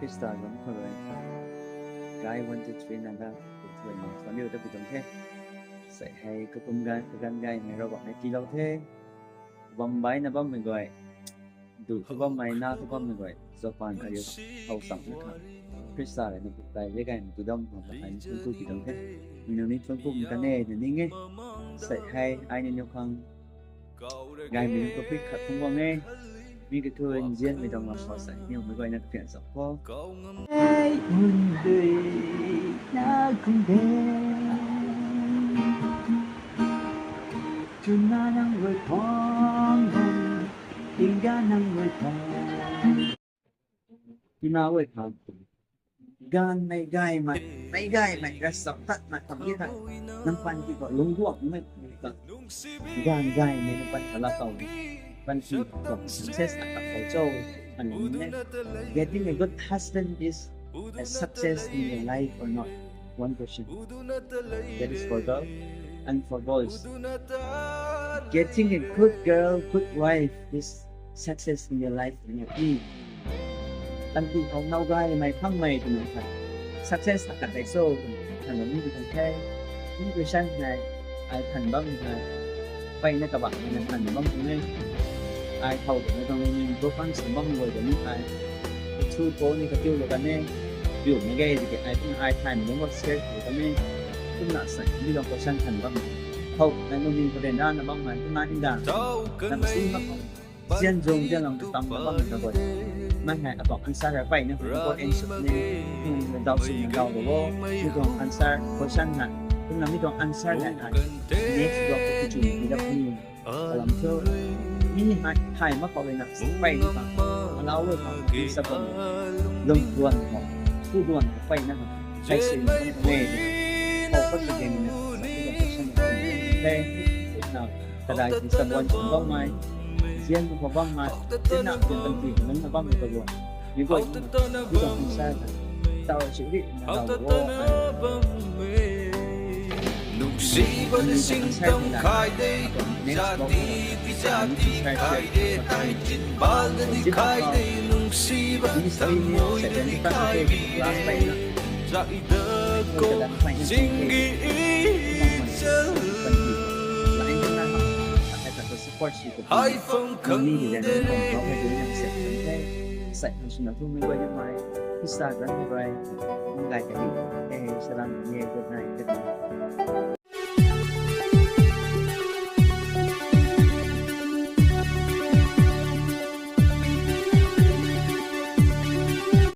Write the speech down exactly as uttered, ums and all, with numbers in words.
Khrista gam khou rui. Guy one two three nang da, two three nang da, video ta pui tuang the. Sei hei kapum gay, kaganv gaymei Ravguangc hei tiilou the. Bam baina bammei guay, du thu bammei, na thu bammei guay, Japan kariu, how cham na kha. Khrista rui na pui tei le gaymei tu dam khang ta ai ni thuanc ku pui tuang the. Nangniw ni thuanc ku mei kan e, na ning e. Sei hei, ai ni niw khang gaymei nunc topic khat phungc guang e. Mi kathu nzianmei tuang lam khou sei, niw mei guayna kapian cham khou. Ei, undui, na kung de. Chuna nang rui phang bam, tingga nang rui phang. Tina rui phang. Ganv mei gaymei, mei gaymei, ras cham tat na kam ni tha. Nang panty khou lungc guang mei ta. Ganv gaymei nang panty khou la tau. Panty khou success na kap tei cho. Ani ne. Getting a good husband is a success in your life or not? One question. That is for girl and for boys. Getting a good girl, good wife is success in your life or not? Panty khou now gaymei phangmei twna kha success akhat tei cho twna kha ni tw tuang the. Mi question hei ai than bam hei, mpeyna kabah na than bam tuang e. Ai thow twna tuang ni, bro kan sw bam guay da ni ai. Chu po ni katiu lou kan e. Biu na ge tiki ai kum ai thaymei lungc khou share sw kan e. Kumna sei, mi tuang question than bam. Thow na lungning khou ryanra na bam hei, kumna inda. Nang si mak khou. Zian zung zian lang tu tam na bam na guay. Mei hei atuang answer hei mpeyna important sw ni. Kum na daw sw na daw lou o. Mi tuang answer question hei. Kumna mi tuang answer hei hei. Next block khou kichu ni dap ni. Kalam thu, mi hei thay mak khou rui na, mpeyna ta, alau rui ta, sa bam, lung duan khou, tu duan khou mpeyna ta, thai sin bam khou ne, khou pat ka gen na, sa tu duan khou sa na, thei, na, kadai ti sa buan khou bam mei, zian khou bam mei, zian na, zian tan ti khou nunc na bam khou ta duan. Mi guay, mi tuang answer ta, tau si ri, na tau wo, ai. Nungsiba ni singtang khai de, jati bi jati khai de, tai chin bal de ni khai de, nungsiba ni singtang khai de, jai da ko, zingi i chal. Hai phang khang. Sai khang swna thu mei guay ni mei, Khrista ganv mei guay, mei gay kari, eh, salam ni, good night, good night.